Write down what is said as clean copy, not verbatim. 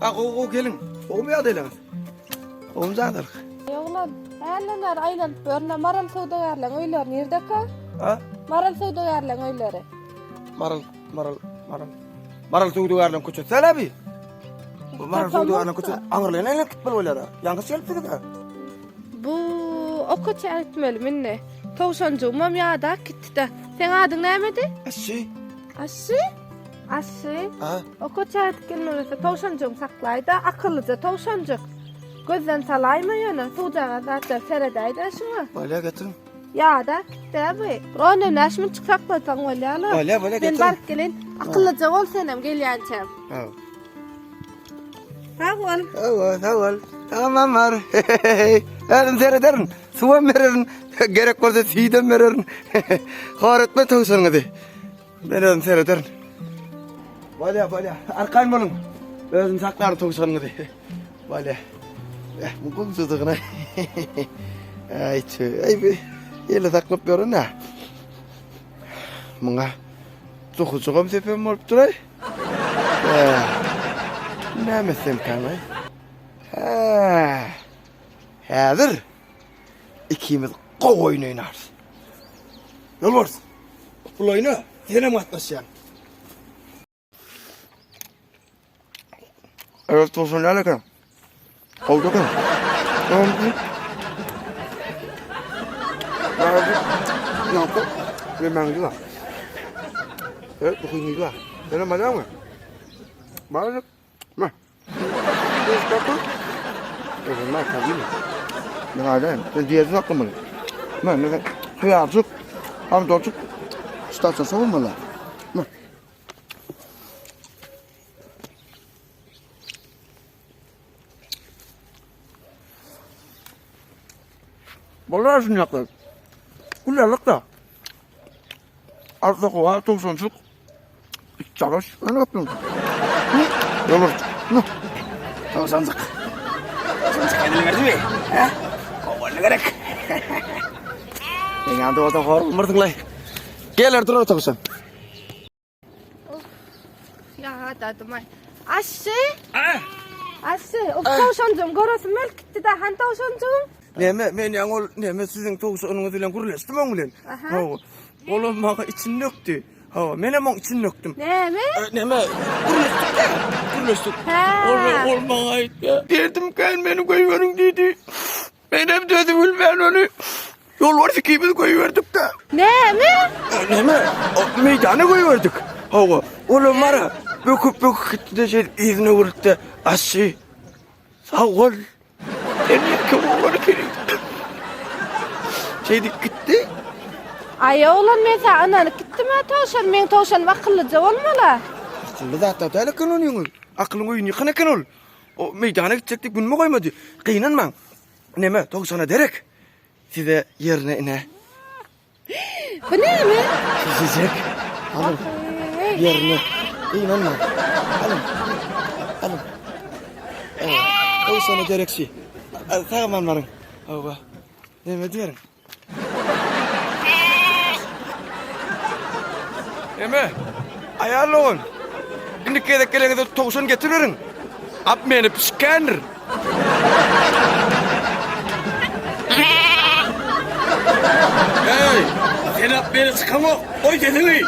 A gowy gowy geliň. Gowumy ýagdaýlaryňyz? Gowumy jan-saglyk? Eý oglan, hälden bäri aýlanyp ýörün-ä, Maral söwdagärleň öýleri nirdeka? A? Maral söwdagärleň öýleri. Maral, Maral, Maral. Maral söwdagärleň köçesi däl-ä bi. Maral söwdagärleň köçesi aňyrlaýyn aýlanyp gitmeli bolýar-a. Ýalňyş gelipsiňiz-ä. Bu o köçä gitmelimi indi? Towşanjygymam ýadap gitdi-de. Seň adyň nämedi? Aşşy. Aşşy? Aşşy? A? O köçä gidip gelmemese towşanjygymy saklaý-da, akyllyja towşanjyk. Gözden salaýma ýöne, suwjagaz zatlar seredäý-dä şuňa. Bolýa getiriň. Ýadap gitdi-ä bu. Bir ondan bäş minutjyk saklasaň bolýa-la. Bolýa, bolýa Men getiriň. baryp geleýin. Akyllyja bol senem gelýänçäm. Ha. Sag bol. Sag bol, sag bol. Tamam bar. Özüm serederin. Suwam bererin. Gerek bolsa süýdem bererin. Hor etme towşanyňyzy. Men özüm serederin. Bolýa, bolýa. Arkaýyn boluň. Özüm saklaryn towşanyňyzy. Bolýa. Eh, bu gowjadygyna. Aý, aý, bu ele saklap ýörün-ä. Muňa dokuzjygam sepem bolup duraý. Eh, näme etsemkäm-aý? Hä. Häzir ikimiz gowy oýun oýnarys. Ýolbars, bul oýna senem gatnaşýaň. Evet, towşan däl eken. Gowja eken. Evet, bu kuyunu var. Senem alýaňmy? Baryp, ma. Sen diýeti saklamaly. Ma, ne hıyarcık, pomidorcuk, staçası olmalı. Ma. Bolar şunu yaklar. Güllerlik da. Arsa kowa, towşançyk. Çalaş, ne yaptın? Yolur. Towşançyk. Towşançyk edil berdi mi? He? Kowaly gerek. Sen ýanda bolsaň hor bolmarsyň laý. Geler durar towşan. Ýadadymaý. Aşşy. Aşşy, o towşanjygym göresim gelip gitdi-de, hany towşanjygym? Neme, men ýaňy ol neme siziň towşanyňyz bilen gürleşdim oň bilen. Hawa. Olam maňa içini dökdi. Hawa, menem oň içini dökdüm. Näme? Neme, gürleşdik-de, gürleşdik. Hä. Ol, ol maňa aýtdy. Derdim kän, meni goýberiň diýdi. Menem dözüp bilmän ony Ýolbars ikimiz goýberdik-de. Näme? Näme? Meýdana goýberdik. Hawa, olam bara böküp-böküp gitdi-de şeýdip yzyna öwrüldi-de, Aşşy, sag bol. Sen ýeke oglan ekeniň. Şeýdip gitdi. Aý, oglan, men saňa ynanyp gitdim-ä, towşan. Meň towşanym akyllyja bolmaly-a. Akylly zat-da däl eken onuň. Akylyň öýüni ýykan eken ol. O meýdana gitjek diýip günüme goýmady. Gynanmaň. Neme, towşana derek. Size ýerine ine. Bu näme? Pişijek. Alyň. Ýerine. Gynanmaň. Alyň. Alyň. Towşana derek şi. Sag aman baryň. Hawa. Neme diýerin? Neme? Aýal dogan. Indiki gezek geleňizde towşan getiriberiň. Ap meni pişikändir. Eý, sen ap meni çykaňok. Goý sesiňi.